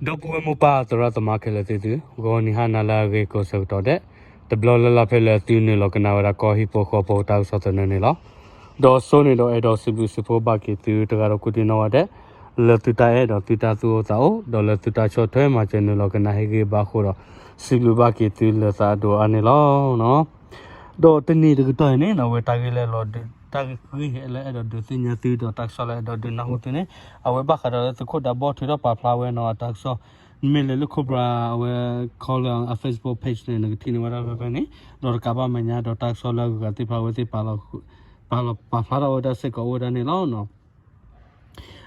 ဒီပုၢ်ဝဲၢ်မိၢ်ပၢ်သရၣ်သမါခဲလၢာ်သ့ၣ်သု, ဂီၤနံၤဟါနၤလၢအဂ့ၤကိးဆၢကတီၢ်ဒဲး, တဘျီလၢ်လၢ်ဖဲလၢသုနုာ်လီၤကနၣ်ဝဲဒၣ်ကီၢ်ဟံၣ်ဖိဃီဖိတၢ်ကစီၣ်သနၢၣ်န့ၣ်လီၤ. ဒီးစိန့ၣ်ဒီးအဲၣ်ဒိးစံးဘျုးစံးဖှိၣ်ဘၣ်က့ၤသုတဂၤဒီးကိးဒံနီၢ်ဂၤဒဲး, လၢသုတၢ်အဲၣ်ဒီးသုတၢ်သူၣ်အိၣ်သးအိၣ်, ဒီးလၢသုတၢ်ဆီၣ်ထွဲမၤစၢၤနုာ်လီၤကနၣ်ဟ့ၣ်ဂံၢ်ဘါအဃိဒီး, စံးဘျုးဘၣ်က့ၤသုလၢသးအဒိၣ်အါန့ၣ်လီၤ. ဒီးတနံၤတကတီၢ်အံၤန့ၣ် အဝဲတၢ်ဂ့ၢ်လၢအဲၣ်ဒိးဒုး, တၢ်ဂ့ၢ်လၢအဲၣ်ဒိးဒုးသ့ၣ်ညါသုဒီးတၢ်ကစီၣ်လၢအဲၣ်ဒိးဒုးနၢ်ဟူသုန့ၣ်, အဝဲဘၣ်ဃးဒီးလၢသုးခိၣ်ဒးဘီထုးထီၣ်ပာ်ဖျါဝဲနီၤ အတၢ်ကစီၣ်, မ့ၢ်လဲၤလၢ Cobra အဝဲ ခီလၢအ Facebook page န့ၣ် နကထံၣ်န့ၢ်ဝဲဒၣ်ဖဲဖဲန့ၣ်, ဒီးတကးဘၣ်မဲာ်ညါဒီးတၢ်ကစီၣ်လၢအဂုၤအဂၤသ့ၣ်တဖၣ်အဝဲသ့ၣ် ပာ်ဖျါထီၣ်ဝဲဒၣ်စ့ၢ်ကီးအိၣ်ဝဲဒၣ်န့ၣ်လီၤ.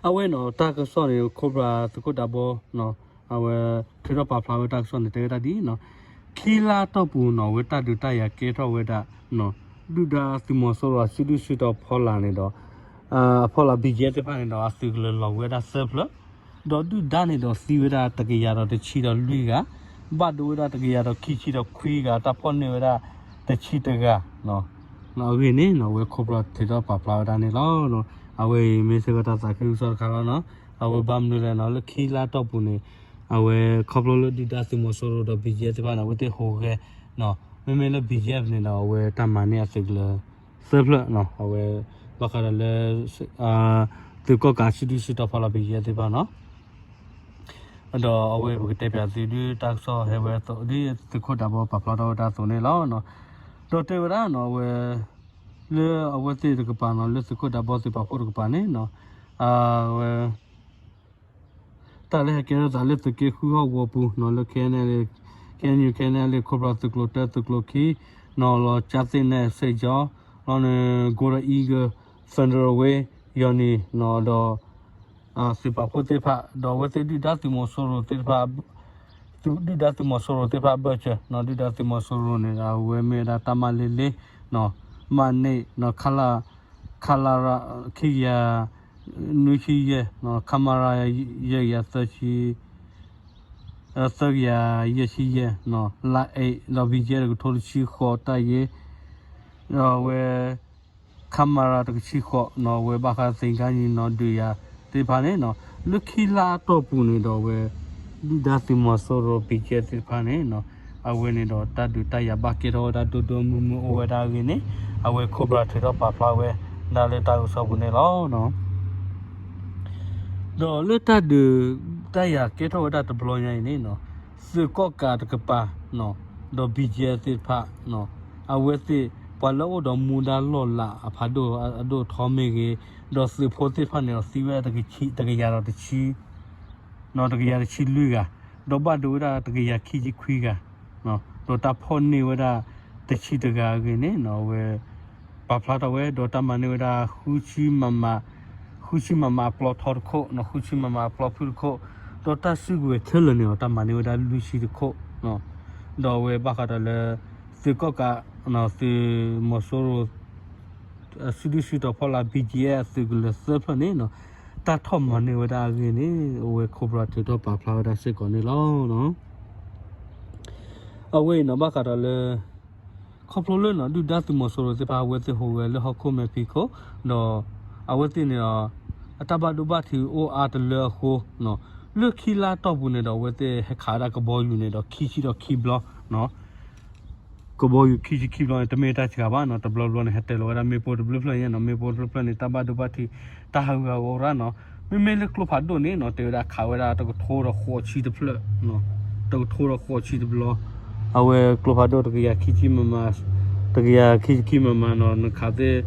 အဝဲနီၤ တၢ်ကစီၣ်န့ၣ် Cobra သုးခိၣ်ဒးဘီ အဝဲထုးထီၣ်ပာ်ဖျါဝဲတၢ်ကစီၣ်န့ၣ် တဲဝဲဒၣ်ဒ်အံၤနီၤ, ခံလါအတီၢ်ပူၤနီၤ အဝဲတၢ်ဒုးတၢ်ယၤကဲထီၣ်ဝဲဒၣ် ဒုၣ်ဒါသုးမီၤစိရိၤအစုဒုၣ်စုတီၤဖီလာ်န့ၣ်ဒီး အဖီလာ် ဘံၣ်ယဲၢ်သ့ၣ်တဖၣ်န့ၣ်ဒီး အသုးကလၢၤလီၤဝဲဒၣ်သၢဖျၢၣ်, ဒီးဒုၣ်ဒါန့ၣ်ဒီးသံဝဲဒၣ်တကယၤဒီးတဆံဒီးလွံၢ်ဂၤ, ဘၣ်ဒိဝဲဒၣ်တကယၤဒီးခံဆံဒီးခွံဂၤ, တၢ်ဖီၣ်န့ၢ်ဝဲဒၣ်တဆံတဂၤ အဂ့ၢ်န့ၣ်နီၤ အဝဲ Cobra ထုးထီၣ်ပာ်ဖျါဝဲဒၣ်န့ၣ်လီၤ. အဝဲအံၤမ့ၢ်စ့ၢ်ကီးတၢ်သးခုကစီၣ်တခါလီၤနီၤ. အဝဲဘၣ်မနုၤလဲၣ်နီၤ လၢခံလါအတီၢ်ပူၤန့ၣ် အဝဲခီဖျိလၢဒုၣ်ဒါသုးမီၤစိရိၤဒီး ဘံၣ်ယဲၢ်သ့ၣ်တဖၣ်န့ၣ် အဝဲသ့ၣ်ဟူးဂဲၤ, မ့မ့ၢ်လၢ ဘံၣ်ယဲၢ်န့ၣ်ဒီး အဝဲတၢ်မၤန့ၢ်အသုးကလၢၤသၢဖျၢၣ်နီၤ, အဝဲ ဘၣ်ဃးဒီးလၢ သုးကီၣ်ကးစုဒုၣ်စုတီၤဖီလာ် ဘံၣ်ယဲၢ်သ့ၣ်တဖၣ်နီၤ ဒီးအဝဲပကတဲပၠးသုဒ်တၢ်ကစီၣ်ဟဲဝဲအသိး ဒ်သုးခိၣ်ဒးဘီပာ်ဖျါထီၣ်ဝဲဒၣ်အသိးန့ၣ်လီၤ. ဒီးတဲဝဲဒၣ်နီၤ အဝဲ လၢအဝဲသ့ၣ်တကပၤနီၤ လၢသုးခိၣ်ဒးဘီသုးပာ်ဖှိၣ်တကပၤန့ၣ်နီၤ အဝဲ တၢ်လၢဟဲကဲထီၣ်သးလၢသုးက့ဃုဟီၣ်ကဝီၤပူၤနီၤ လၢ KNLA, KNU KNLA Cobra သုးကျိၤတၢသုးကျိၤခံနီၤ လီၤကၠါသ့ၣ်နဲၣ် စဲးကၠီ လီၤန့ၣ် Golden Eagle Federal Way ယီၤနံၤနီၤ ဒီး သုးပာ်ဖှိၣ်သ့ၣ်တဖၣ် ဒီးအဝဲသ့ၣ်ဒုၣ်ဒါသုးမီၤစိရိၤသ့ၣ်တဖၣ် ဒုၣ်ဒါသုးမီၤစိရိၤသ့ၣ်တဖၣ်အဘၢၣ်စၢၤနီၤ ဒုၣ်ဒါသုးမီၤစိရိၤန့ၣ် အဝဲမ့ၢ်ဝဲဒၣ်တၢ်မၤလ့လ့နီၤ မးန့ၣ်နီၤ ခလရ ခံကယၤနွံဆံယဲၢ်နီၤ ခမရ ယဲၢ်ကယၤသၢဆံ သၢကယၤယဲၢ်ဆံယဲၢ်နီၤ လါအ့း ဒီး ဘံၣ်ယဲၢ် တကထိတဆံဃိး တၢ်ယ့ ဒီးအဝဲ ခမရ တကဆံဃိးနီၤ အဝဲဘၣ်ဃးသ့ၣ်ကါညီနီၤ ဒုးယၤသ့ၣ်တဖၣ်န့ၣ်နီၤ လၢခံလါအတီၢ်ပူၤန့ၣ်ဒီးအဝဲ ဒုၣ်ဒါသုးမီၤစိရိၤ ဘံၣ်ယဲၢ်သ့ၣ်တဖၣ်န့ၣ်နီၤ အဝဲန့ၣ်ဒီးတၢ်ဒုးတၢ်ယၤဘၣ်ကဲထီၣ်ဝဲဒၣ်ဒိၣ်ဒိၣ်မုၢ်မုၢ်အိၣ်ဝဲဒၣ်အဂ့ၢ်န့ၣ် အဝဲ Cobra ထုးထီၣ်ပာ်ဖျါဝဲဒၣ်လၢတၢ်ကစီၣ်ပူၤန့ၣ်လီၤ. ဒီးလၢတၢ်ဒုးတၢ်ယၤကဲထီၣ်ဝဲဒၣ်တဘျီညါအံၤန့ၣ်နီၤ သုးကီၣ်ကးတကပၤနီၤ ဒီး ဘံၣ်ယဲၢ် သ့ၣ်တဖၣ်နီၤ အဝဲသ့ၣ် ပှၤလၢအအိၣ်ဒီးမူဒါလီၢ်လၤအဖးဒိၣ်အဒိၣ်အထီမ့ၢ်ဂ့ၤ ဒီးသုးဖိသ့ၣ်တဖၣ်န့ၣ်ဒီးသံဝဲဒၣ်တကယၤဒီးတဆံ တကယၤတဆံလွံၢ်ဂၤ, ဒီးဘၣ်ဒိဝဲဒၣ်တကယၤခံဆံခွံဂၤ, ဒီးတၢ်ဖီၣ်န့ၢ်ဝဲဒၣ်တဆံတဂၤအဂ့ၢ်န့ၣ်နီၤ အဝဲ ပာ်ဖျါထီၣ်ဝဲ ဒီးတၢ်မၤန့ၢ်ဝဲဒၣ် ဃုဆံမမ, ဃုဆံမမအပျီထီတခိၣ်နီၤ ဃုဆံမမအပျီဖုၣ်တခိၣ်, ဒီးတၢ်စုကဝဲၤခဲလၢာ်န့ၣ်ဒီး တၢ်မၤန့ၢ်ဝဲဒၣ်လွံၢ်ဆံတခိၣ်, ဒီးအဝဲဘၣ်ဃးဒီးလၢ သုးကီၣ်ကး သုးမီၤစိရိၤ စုဒုၣ်စုတီၤဖီလာ် ဘံၣ်ကၠံၣ်အဲၣ် အသုးကလၢၤသၢဖျၢၣ်န့ၣ်နီၤ တၢ်ထီၣ်မၤန့ၢ်ဝဲဒၣ်အဂ့ၢ်န့ၣ် အဝဲ Cobra ထုးထီၣ်ပာ်ဖျါဝဲဒၣ်စ့ၢ်ကီးန့ၣ်လီၤ. အဝဲအံၤနီၤ ဘၣ်ဃးဒီးလၢ ခီဖျိလၢနီၤ ဒုၣ်ဒါသုးမီၤစိရိၤသ့ၣ်တဖၣ် အဝဲသ့ၣ်ဟူးဂဲၤလၢဟီၣ်ခိၣ်မဲာ်ဖံးခိၣ်, ဒီး အဝဲသ့ၣ်န့ၣ်ဒီး အတၢ်ဘၣ်ဒိဘၣ်ထံးအိၣ်အါတလၢအဃိ, လၢခံလါတီၢ်ပူၤန့ၣ်ဒီး အဝဲသ့ၣ်ဟဲခးဝဲဒၣ်ကဘီယူၤန့ၣ်ဒီး ခံဆံဒီးခံဘျီ ကဘီယူၤခံဆံခံဘျီန့ၣ် တမ့ၢ်တၢ်စှၤဘၣ်နီၤ, တဘျီဘျီန့ၣ် ဟဲတ့ၢ်လီၤဝဲဒၣ်မ့ၣ်ပိၢ်တဘျုးဖျၢၣ်ညါနီၤ, မ့ၣ်ပိၢ်တဘျုးဖျၢၣ်န့ၣ် တၢ်ဘၣ်ဒိဘၣ်ထံး တၢ်ဟးဂူာ်ဟးဂီၤအိၣ်ရၣ်နီၤ, မ့မ့ၢ်လၢကျိဖးဒိၣ်န့ၣ်နီၤ တဲဝဲဒၣ်ခးဝဲဒၣ်တကထိဒီးဃိးဆံတဖျၢၣ်, တကထိဒီးဃိးဆံတဘျီ, အဝဲကျိဖးဒိၣ်တကယၤခံဆံမမ, တကယၤခံဆံခံမမနီၤ နခးသ့ၣ်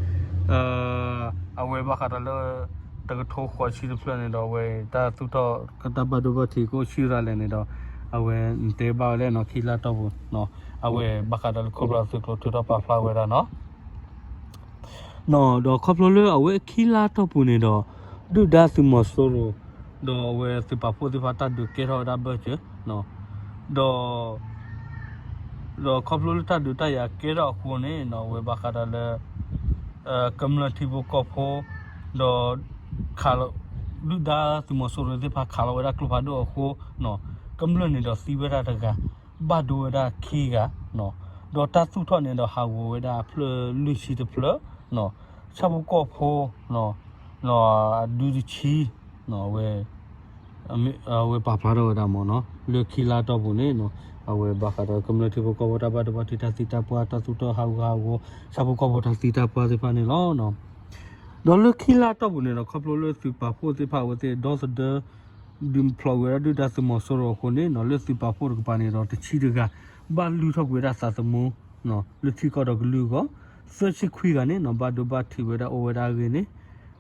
အဝဲဘၣ်ဃးဒီးလၢ တကထိဃိးဆံတဖျၢၣ်န့ၣ်ဒီး အဝဲတၢ်သူၣ်ထီၣ်ကတၢ်ဘၣ်ဒိဘၣ်ထံးကအိၣ်ဆံရၤလဲၣ်န့ၣ်ဒီး အဝဲနတဲဘၣ်ဝဲလၢနီၤ ခံလါတီၢ်ပူၤ, အဝဲဘၣ်ဃးဒီးလၢ Cobra သုးကျိၤထုးထီၣ်ပာ်ဖျါဝဲဒၣ်နီၤ ဒီးခီဖျိလၢအဝဲခံလါတီၢ်ပူၤန့ၣ်ဒီး ဒုၣ်ဒါသုးမီၤစိရိၤ ဒီးအဝဲသုးပာ်ဖှိၣ်သ့ၣ်တဖၣ်တၢ်ဒုးကဲထီၣ်ဝဲဒၣ်ဘၢၣ်စၢၤ, ဒီး ဒီးခီဖျိလၢတၢ်ဒုးတၢ်ယၤကဲထီၣ်အဃိန့ၣ်နီၤ အဝဲဘၣ်ဃးဒီးလၢ ကမျၢၢ်ထံဖိကီၢ်ဖိ ဒီး ခးလီၤ ဒုၣ်ဒါသုးမီၤစိရိၤသ့ၣ်တဖၣ်ခးလီၤဝဲဒၣ်ကျိဖးဒိၣ်အဃိ ကမျၢၢ်န့ၣ်ဒီးသံဝဲဒၣ်တဂၤ, ဘၣ်ဒိဝဲဒၣ်ခံဂၤ, ဒီးတၢ်သူၣ်ထီၣ်န့ၣ်ဒီးဟးဂီၤဝဲဒၣ်အဖျၢၣ်လွံၢ်ဆံတဖျၢၣ်, ဆၣ်ဖိကီၢ်ဖိ အဒူတဆံ အဝဲ အဝဲပာ်ဖျါထီၣ်ဝဲဒၣ်မ့ၢ်နီၤ လၢခံလါတီၢ်ပူၤန့ၣ်နီၤ အဝဲဘၣ်ဃးဒီးကမျၢၢ်ထံဖိကီၢ်ဖိတၢ်ဘၣ်ဒိဘၣ်ထံးတၢ်သံတၢ်ပှၢ်တၢ်သူၣ်ထီၣ်ဟးဂူာ်ဟးဂီၤ ဆၣ်ဖိကီၢ်ဖိတၢ်သံတၢ်ပှၢ်သ့ၣ်တဖၣ်န့ၣ်လီၤ. ဒီးလၢခံလါတီၢ်ပူၤန့ၣ်ဒီး ခီဖျိလၢသုးပာ်ဖှိၣ်သ့ၣ်တဖၣ်အဝဲသ့ၣ်ဒီသဒၢ ဒုးဖျိးကွံာ်ဝဲဒၣ်ဒုၣ်ဒါသုးမီၤစိရိၤအဃိန့ၣ်နီၤ လၢသုးပာ်ဖှိၣ်တကပၤန့ၣ်ဒီးတဆံတဂၤ ဘၣ်လုၢ်ထီၣ်ကွံာ်ဝဲဒၣ်သးသမူ လၢထံကီၢ်ဒီးကလုာ်အဂီၢ် သၢဆံခွံဂၤန့ၣ်နီၤ ဘၣ်ဒိဘၣ်ထံးဝဲဒၣ်အိၣ်ဝဲဒၣ်အဂ့ၢ်န့ၣ်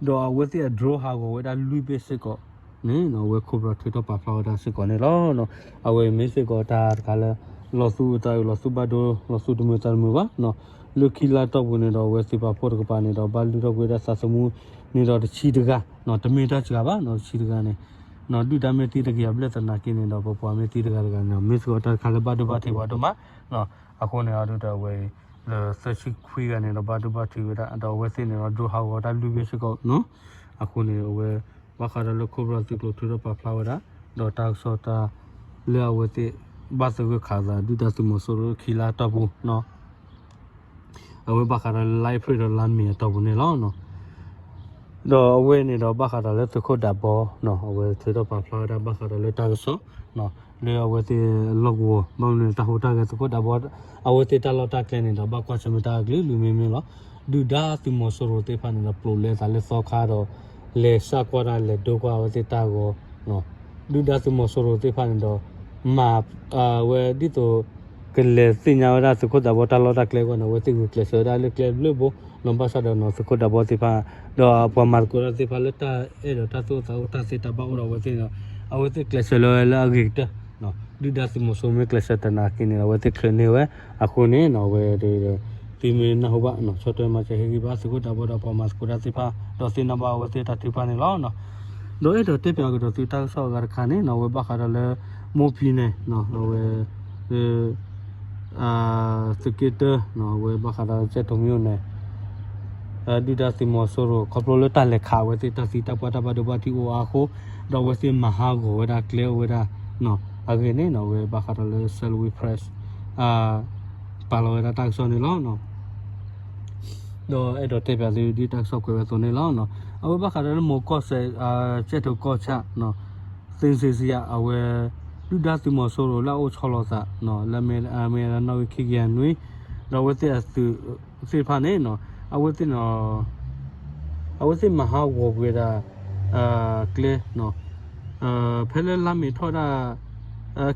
ဒီးအဝဲသ့ၣ်အ drone ဟးဂီၤဝဲဒၣ်လွံၢ်ဘ့ၣ်စ့ၢ်ကီးန့ၣ် အဝဲခိၣ်ဖြီၣ်ထုးထီၣ်ပာ်ဖျါဝဲဒၣ်စ့ၢ်ကီးန့ၣ်လီၤ. အဝဲမ့ၢ်စ့ၢ်ကီးတၢ်တခါလၢ လီၤသူၣ်အုးသးအုး လီၤသူၣ်ဘၣ်ဒိ လီၤသူၣ်တမုာ်သးတမုာ်ဘၣ် လၢခံလါတီၢ်ပူၤန့ၣ်ဒီး အဝဲသုးပာ်ဖှိၣ်တကပၤန့ၣ်ဒီး ဘၣ်လုၢ်ထီၣ်ကွံာ်ဝဲဒၣ်သးသမူန့ၣ်ဒီးတဆံတဂၤ တမ့ၢ်တၢ်စှၤဘၣ်နီၤ တဆံတဂၤန့ၣ် ဒုၣ်ဒါမ့ၢ်သံတကယၤဘျဲၣ်သနာ်က့န့ၣ်ဒီး ပပှၤမ့ၢ်သံတဂၤတဂၤန့ၣ် မ့ၢ်စ့ၢ်ကီးတၢ်တခါလၢဘၣ်ဒိဘၣ်ထံးပှၤဒိၣ်မး အဃိန့ၣ်အဒုဒီးအဝဲအံၤ လၢသၢဆံခွံဂၤန့ၣ်ဒီး ဘၣ်ဒိဘၣ်ထံးဝဲဒၣ် ဒီးအဝဲသ့ၣ်န့ၣ်ဒီး drone ဟးဂီၤတၢ်လွံၢ်ဘ့ၣ်စ့ၢ်ကီးနီၤ အဃိန့ၣ် အဝဲ ဘၣ်ဃးဒီးလၢခိၣ်ဖြီၣ်သုးကျိၤထုးထီၣ်ပာ်ဖျါဝဲဒၣ် ဒီးတၢ်ကစီၣ်တၢ် လၢအဝဲသ့ၣ် ဘၣ်သဂၢၢ်ခးသးဒုၣ်ဒါသုးမီၤစိရိၤခံလါတီၢ်ပူၤနီၤ အဝဲဘၣ်ဃးဒီးလါအ့ဖြ့ၣ်ဒီးလါမ့ၤအတီၢ်ပူၤန့ၣ်လီၤ. ဒီးအဝဲန့ၣ်ဒီးဘၣ်ဃးဒီးလၢသုးခိၣ်ဒးဘီနီၤ အဝဲထုးထီၣ်ပာ်ဖျါဝဲဒၣ်ဘၣ်ဃးဒီးလၢတၢ်ကစီၣ် လၢအဝဲသ့ၣ်အလီၢ်ကဝီၤ ဘၣ်မနုၤန့ၣ် တၢ်ဟူးတၢ်ဂဲၤသုးခိၣ်ဒးဘီ အဝဲသ့ၣ်တၢ်လီၢ်တၢ်ကျဲန့ၣ်ဒီး ဘၣ်ကွၢ်ဆၢၣ်မဲာ်တၢ်အကလုာ်ကလုာ်မ့မ့ၢ်လီၤ. ဒုၣ်ဒါသုးမီၤစိရိၤသ့ၣ်တဖၣ်န့ၣ်ဒီး ပျိးလဲသးလၢသီခါဒီး လဲၤစးကွၢ်တၢ်လဲၤဒိကွၢ်အဝဲသ့ၣ်တၢ်ဂီၤ ဒုၣ်ဒါသုးမီၤစိရိၤသ့ၣ်တဖၣ်န့ၣ်ဒီး မၤ အဝဲဒ်သိး ကလဲၤသ့ၣ်ညါဝဲဒၣ်သုးခိၣ်ဒးဘီတၢ်လီၢ်တၢ်ကျဲအဂီၢ်န့ၣ် အဝဲသ့ၣ်ဂုာ်ကျဲးစၢးဝဲဒၣ်လၢကျဲဘျုးဘိနီၤ ဘၣ်ဆၣ်ဒီးနီၤ သုးခိၣ်ဒးဘီသ့ၣ်တဖၣ် ဒီးပှၤမၤသကိးတၢ်သ့ၣ်တဖၣ်လၢတၢ်အဲၣ်ဒိးတၢ်သူၣ်အိၣ်သးအိၣ်တၢ်သ့တၢ်ဘၣ်အိၣ်ဒီးအဝဲသ့ၣ်န့ၣ်ဒီး အဝဲသ့ၣ်ကျဲးစၢးလၢဝဲလၢအဂ့ၤကတၢၢ် ဒုၣ်ဒါသုးမီၤစိရိၤမ့ၢ်ကျဲးစၢးတနာ်က့န့ၣ်ဒီး အဝဲသ့ၣ်ချုးန့ၢ်ဝဲ အဃိန့ၣ်နီၤ အဝဲ သုမ့ၢ်နၢ်ဟူဘၣ် ဆီၣ်ထွဲမၤစၢၤဟ့ၣ်ဂံၢ်ဘါသုးခိၣ်ဒးဘီဒီးပှၤမၤသကိးတၢ်သ့ၣ်တဖၣ် ဒီးသ့ၣ်နီၣ်ဘၣ်အဝဲသ့ၣ်တၢ်ထုကဖၣ်န့ၣ်လီၤ. ဒီးအဲၣ်ဒိးတဲပၠးကဒီးသုတၢ်ကစီၣ်အဂၤတခါန့ၣ်နီၤ အဝဲဘၣ်ဃးဒီးလၢ မိၢ်ဖံန့ၣ် အဝဲ သုးက့တၢ အဝဲဘၣ်ဃးဒီးကဲၣ်ထိးမံၤန့ၣ် ဒုၣ်ဒါသုးမီၤစိရိၤ ခီဖျိလၢတၢ်လဲၤခးအဝဲသ့ၣ်တၢ်သံတၢ်ပှၢ်တၢ်ဘၣ်ဒိဘၣ်ထံးအိၣ်အါအဃိ ဒီးအဝဲသ့ၣ်မၤဟးဂီၤဝဲဒၣ်ကျဲအိၣ်ဝဲဒၣ် အဂ့ၢ်န့ၣ်နီၤ အဝဲဘၣ်ဃးဒီးလၢ Salween Press ပာ်လီၤဝဲဒၣ်တၢ်ကစီၣ်န့ၣ်လီၤ. ဒီးအဲၣ်ဒိးတဲပၠးသုဒ်တၢ်ကစီၣ်ကွဲးဝဲအသိးန့ၣ်လီၤ. အဝဲဘၣ်ဃးဒီးလၢမိၢ်ကီၢ်စဲၣ် ကဲၣ်ထိးကီၢ်ဆၣ် သ့ၣ်စ့စံယါ အဝဲ ဒုၣ်ဒါသုးမီၤစိရိၤလၢအအိၣ်ဆီလီၤသး လၢအမ့ၢ်ဒၣ်နီၣ်ဂံၢ်ခံကယၤနွံ ဒီးအဝဲသ့ၣ်အသုးသ့ၣ်တဖၣ်န့ၣ် အဝဲသ့ၣ် အဝဲသ့ၣ်မၤဟးဂီၤကွံာ်ဝဲဒၣ် ကျဲ ဖဲလၢလါမ့ၤထီၣ်ဒၣ်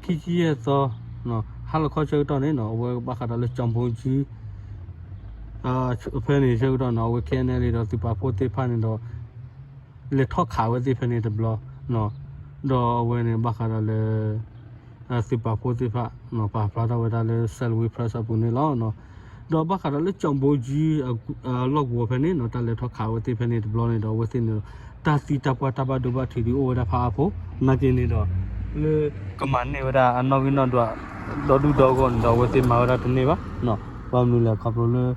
ခံဆံယဲၢ်သီ ဟါလီၤခီဆၢကတီၢ်န့ၣ်နီၤ အဝဲဘၣ်ဃးဒီးလၢကၠီဘိကၠံ ဖဲန့ၣ်ဆၢကတီၢ်နီၤ အဝဲ K N L A ဒီးသုးပာ်ဖှိၣ်သ့ၣ်တဖၣ်န့ၣ်ဒီး လဲၤထီၣ်ခးဝဲသ့ၣ်ဖဲန့ၣ်တဘျီ ဒီးအဝဲန့ၣ်ဘၣ်ဃးဒီးလၢ သုးပာ်ဖှိၣ်သ့ၣ်တဖၣ် ပာ်ဖျါထီၣ်ဝဲဒၣ်လၢ Salween Press အပူၤန့ၣ်လီၤ. ဒီးဘၣ်ဃးဒီးလၢကၠီဘိကၠံ လီၢ်ကဝီၤဖဲန့ၣ်နီၤ တၢ်လဲၤထီၣ်ခးဝဲသ့ၣ်ဖဲန့ၣ်တဘျီန့ၣ်ဒီး အဝဲသ့ၣ်န့ၣ်ဒီး တၢ်သံတၢ်ပှၢ်တၢ်ဘၣ်ဒိဘၣ်ထံးဒုးအိၣ်ဝဲဒၣ်ဖးအါဖိ နာ်က့န့ၣ်ဒီး လၢကမၤန့ၢ်ဝဲဒၣ်အနီၣ်ဂံၢ်နီၣ်ဒွး ဒီဒူၣ်ဒီဂီၢ်န့ၣ်ဒီး အဝဲသ့ၣ်မၤဝဲဒၣ်တန့ၢ်ဘၣ်. ဘၣ်မနုၤလဲၣ်ခီဖျိလၢ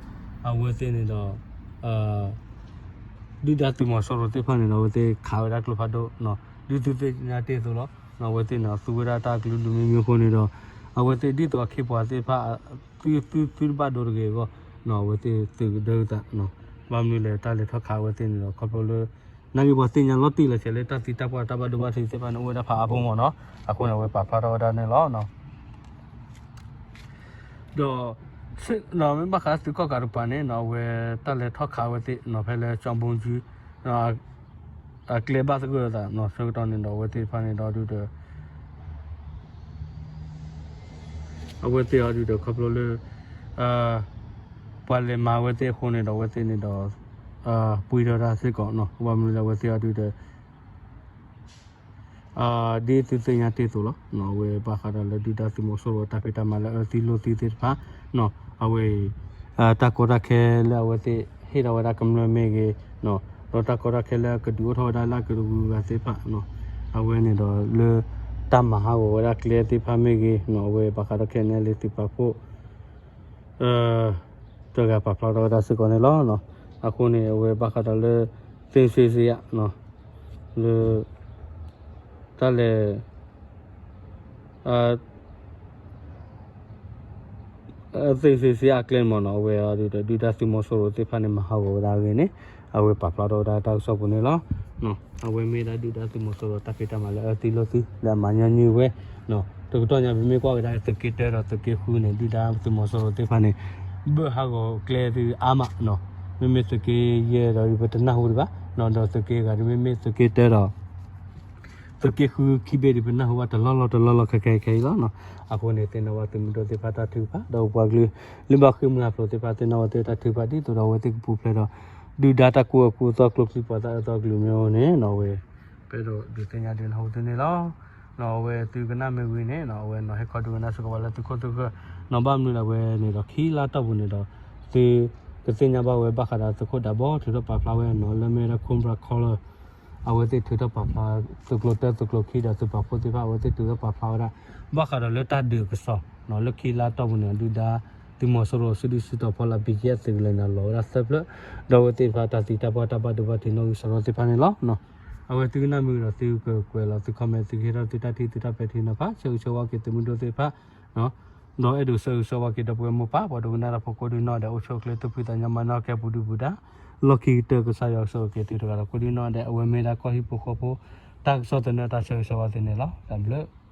အဝဲသ့ၣ်န့ၣ်ဒီး ဒုၣ်ဒါသုးမီၤစိရိၤသ့ၣ်တဖၣ်န့ၣ်ဒီး အဝဲသ့ၣ်ခးဝဲဒၣ်ကျိဖးဒိၣ် ဒ်သုသ့ၣ်ညါတ့ၢ်အသိးလီၤ. အဝဲသ့ၣ်န့ၣ် သူဝဲဒၣ်တၢ်ကလုာ်ဒူၣ်မ့ၢ်မ့ၢ်အဃိန့ၣ်ဒီး အဝဲသ့ၣ်ဒ်သိးအခ့အပှၤသ့ၣ်တဖၣ် သုသုသုတဘၣ်ဒိတဂ့ၤအဂီၢ် အဝဲသ့ၣ်သုးကဒၢကသး ဘၣ်မနုၤလဲၣ် တၢ်လဲၤထီၣ်ခးအဝဲသ့ၣ်န့ၣ်ဒီး ခီဖျိလၢ နာ်က့ပှၤသ့ၣ်ညါလီၤတံၢ်လီၤဆဲးလၢတၢ်သံတၢ်ပှၢ်တၢ်ဘၣ်ဒိဘၣ်ထံးသ့ၣ်တဖၣ်န့ၣ် အိၣ်ဝဲဒၣ်ဖးအါဖိမ့ၢ်နီၤ အဃိန့ၣ် အဝဲပာ်ဖျါထီၣ်ဝဲဒၣ်န့ၣ်လီၤ. ဒီး မ့ၢ်ဘၣ်ဃးသုးကီၣ်ကးတကပၤန့ၣ်နီၤ အဝဲတၢ်လဲၤထီၣ်ခးအဝဲသ့ၣ်နီၤ ဖဲလၢကၠီဘိကၠံ အကျဲဘၣ်သဂၢၢ်အသးနီၤ ဆၢကတီၢ်န့ၣ်ဒီး အဝဲသ့ၣ်တဖၣ်န့ၣ်ဒီးဒုးဒီး အဝဲသ့ၣ်အီၤဒုးဒီးခီဖျိလၢ ပှၤလဲၤမၤအဝဲသ့ၣ်အဃိန့ၣ်ဒီး အဝဲသ့ၣ်န့ၣ်ဒီး ပှံထီၣ်တၢ်စ့ၢ်ကီးနီၤ ဘၣ်မနုၤလဲၣ် အဝဲသ့ၣ်အီၤဒုးဒီး ဒ်သုသ့ၣ်ညါတ့ၢ်အသိးလီၤ. အဝဲဘၣ်ဃးဒီးလၢဒုၣ်ဒါသုးမီၤစိရိၤတၢ်ဖံးတၢ်မၤလၢအအၢသံလိာ်သံသ့ၣ်တဖၣ် အဝဲအံၤ တၢ်ကီတၢ်ခဲလၢအဝဲသ့ၣ်ဟ့ၣ်ထီၣ်ဝဲဒၣ်ကမျၢၢ်မ့ၢ်ဂ့ၤ ဒီးတၢ်ကီတၢ်ခဲလၢအကဒုးအိၣ်ထီၣ်ဝဲဒၣ်လၢအကဒုးဂုၤဂၤသ့ၣ်တဖၣ် အဝဲန့ၣ်ဒီးလၢ တၢ်မၤဟးဂီၤဝဲဒၣ်ကျဲသ့ၣ်တဖၣ်မ့ၢ်ဂ့ၤ အဝဲဘၣ်ဃးဒီးခဲန့ၣ်လၢသုးပာ်ဖှိၣ် တဂၤပာ်ဖျါထီၣ်ဝဲဒၣ်စ့ၢ်ကီးန့ၣ်လီၤ. အဃိန့ၣ် အဝဲဘၣ်ဃးဒီးလၢ သ့ၣ်စ့စ့ယါ လၢ တၢ်လဲၤ သ့ၣ်စ့စ့အကျဲမ့ၢ်နီၤ အဝဲအီၤဒုးဒီး ဒုၣ်ဒါသုးမီၤစိရိၤသ့ၣ်တဖၣ်န့ၣ် မၤဟးဂီၤဝဲဒၣ်အဂ့ၢ်န့ၣ် အဝဲပာ်ဖျါထီၣ်ဝဲဒၣ်တၢ်ကစီၣ်ပူၤန့ၣ်လီၤ. အဝဲမ့ၢ်ဒၣ်ဒုၣ်ဒါသုးမီၤစိရိၤတၢ်ဖံးတၢ်မၤလၢအအၢသံလိာ်သံလၢအမၤညီနုၢ်ဝဲ, တကတီၢ်ညါပမ့ၢ်ကွၢ်ကဒါသုးက့တၢဒီးသုးက့ဃုန့ၣ် ဒုၣ်ဒါသုးမီၤစိရိၤသ့ၣ်တဖၣ်န့ၣ် ဘၣ်ဟးဂီၤကျဲသုးအါမး, မ့မ့ၢ်သုးက့ယဲၢ်ဒီးပတနၢ်ဟူဒံးဘၣ်, ဒီးသုးက့ဂၤဒ်မ့မ့ၢ်သုးက့တၢဒီး သုးက့ဃုခံဘ့ၣ်ဒ်ပနၢ်ဟူဘၣ်တလီၢ်လီၢ်တလီၢ်လီၢ် ခဲခဲခဲအံၤလီၤ. အဃိန့ၣ် သ့ၣ်နီၣ်ဝဲသုးမုၢ်ဒိၣ်သ့ၣ်တဖၣ်တၢ်ထုကဖၣ် ဒီးပှၤကလုာ်လၢဘၣ်ဃ့ၢ်မှံဟးဖျိးသ့ၣ်တဖၣ် သ့ၣ်နီၣ်ဝဲသ့ၣ်တၢ်ထုကဖၣ် ဒ်သိးဒီးအဝဲသ့ၣ်ကပူၤဖျဲးဒီး ဒုၣ်ဒါတၢ်ကူၣ်အၢကူၣ်သီကျိချံပှၤသၣ်အၢသီကလုာ်မ့ၢ်အိၣ်န့ၣ် အဝဲ ပအဲၣ်ဒိးဒုးသ့ၣ်ညါဒုးနၢ်ဟူသုန့ၣ်လီၤ. အဝဲသုကနၣ်မ့ၢ်ဝံၤန့ၣ် အဝဲနီၤဟဲခီဒုးကနၣ်စ့ၢ်ကီးဝဲလၢသုခိၣ်သုဃၢၤ, နီၤဘၣ်မနုၤဒၣ်ဝဲန့ၣ်ဒီး ခံလါတီၢ်ပူၤန့ၣ်ဒီး သုကသ့ၣ်ညါဘၣ်ဝဲဘၣ်ဃးဒီးသုးခိၣ်ဒးဘီထုးထီၣ်ပာ်ဖျါဝဲနီၤ လၢမ့ၢ်ဝဲဒၣ် Cobra Column အဝဲသ့ၣ်ထုးထီၣ်ပာ်ဖျါ သုးကျိၤတၢ သုးကျိၤခံဒီးသုးပာ်ဖှိၣ်သ့ၣ်တဖၣ် အဝဲသ့ၣ်ထုးထီၣ်ပာ်ဖျါဝဲဒၣ် ဘၣ်ဃးဒီးလၢတၢ်ဒုးအကစီၣ် လၢခံလါတီၢ်ပူၤန့ၣ် ဒုၣ်ဒါသုးမီၤစိရိၤစုဒုၣ်စုတီၤဖီလာ် ဘံၣ်ကဲသုးကလၢၤန့ၣ် လီၤဝဲဒၣ်သၢဖျၢၣ်, ဒီးအဝဲသ့ၣ်တဖၣ်တၢ်သံတၢ်ပှၢ်တၢ်ဘၣ်ဒိဘၣ်ထံးနီၣ်ဂံၢ်စရီသ့ၣ်တဖၣ်န့ၣ်လီၤ. အဝဲသုကနၣ်မ့ၢ်ဝံၤဒီးသုကကွဲးလီၤသု comment သုကဟ့ၣ်ထီၣ်သုတၢ်ထံၣ်သုတၢ်ပဲာ်ထံနီၤဖး ဆၢဂ့ၤဆၢဝါက့ၤသုးမုၢ်ဒိၣ်သ့ၣ်တဖၣ် ဒီးအဲၣ်ဒိးဆၢဂ့ၤဆၢဝါက့ၤဒီပုၢ်ဝဲၢ်မိၢ်ပၢ် ပှၤဒိကနၣ်တၢ်ဖိကိးဒုနီၢ်ဒဲး အိၣ်ဆူၣ်အိၣ်ချ့သူၣ်ဖှံသးညီမၤနၢၤကဲပူၤဒုပူၤဒါ လီၢ်ခံကတၢၢ် ကစၢ်ယွၤကဆိၣ်ဂ့ၤက့ၤသုတဂၤဒီးကိးဒုနီၢ်ဒဲး အဝဲမ့ၢ်ဒၣ်ကီၢ်ဟံၣ်ဖိဃီဖိ တၢ်ကစီၣ်သန့တၢ်ဆၢဂ့ၤဆၢဝါသုန့ၣ်လီၤ. တၢ်ဘျုး